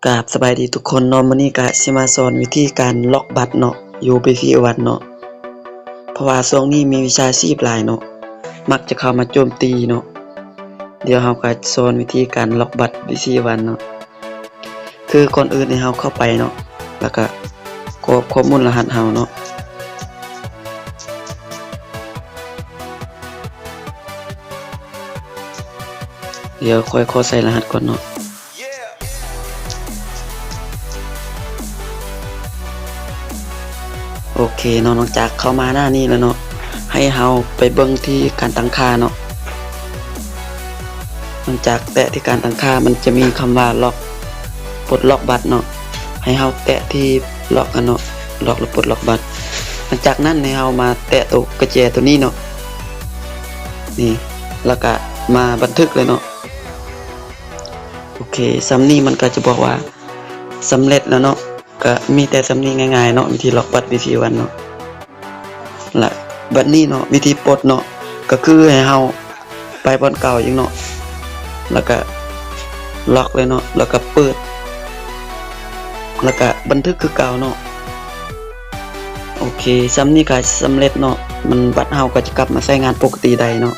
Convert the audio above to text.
ກາບສະບາຍດີທຸກຄົນເນາະ, ມື້ນີ້ກະຊິມາສອນວິທີການລັອກບັດເນາະ ຢູ່ ບີຊີວັນເນາະ, ເພາະວ່າຊ່ວງນີ້ມີມິດສາຊີບຫຼາຍເນາະ ມັກຈະເຂົ້າມາໂຈມຕີເນາະ. ດຽວເຮົາກະສອນວິທີການລັອກບັດ ບີຊີວັນເນາະ. ຄືກ່ອນອື່ນໃຫ້ເຮົາເຂົ້າໄປເນາະ ແລ້ວກະກອກຂໍ້ມູນລະຫັດເຮົາເນາະ. ດຽວຂ້ອຍຂໍໃສ່ລະຫັດກ່ອນເນາະ. ໂອເຄເນາະ, ຫຼັງຈາກເຂົ້າມາໜ້ານີ້ແລ້ວເນາະ ໃຫ້ເຮົາໄປເບິ່ງທີ່ການຕັ້ງຄ່າເນາະ. ຫຼັງຈາກແຕະທີ່ການຕັ້ງຄ່າ ມັນຈະມີຄຳວ່າລັອກ ປົດລັອກບັດເນາະ, ໃຫ້ເຮົາແຕະທີ່ລັອກຫັ້ນເນາະ, ລັອກ ຫຼື ປົດລັອກບັດ. ຫຼັງຈາກນັ້ນໃຫ້ເຮົາມາແຕະໂຕກະແຈໂຕນີ້ເນາະ ນີ້ ແລ້ວກະມາບັນທຶກເລີຍເນາະ. ໂອເຄ ຊ່ຳນີ້ມັນກະຈະບອກວ່າສຳເລັດແລ້ວເນາະ. ກະມີແຕ່ຊ່ຳນີ້ງ່າຍໆເນາະ ວິທີລັອກບັດ ບີຊີວັນເນາະ. ລະບັດນີ້ເນາະ ວິທີປົດເນາະ ກະຄືໃຫ້ເຮົາໄປບ່ອນເກົ່າອີກເນາະ ແລ້ວກະລັອກເລີຍເນາະ ແລ້ວກະເປີດ ແລ້ວກະບັນທຶກຄືເກົ່າເນາະ. ໂອເຄ ຊ່ຳນີ້ກະສຳເລັດເນາະ, ມັນ ບັດເຮົາກະຈະກັບມາໃຊ້ງານປົກກະຕິໄດ້ເນາະ.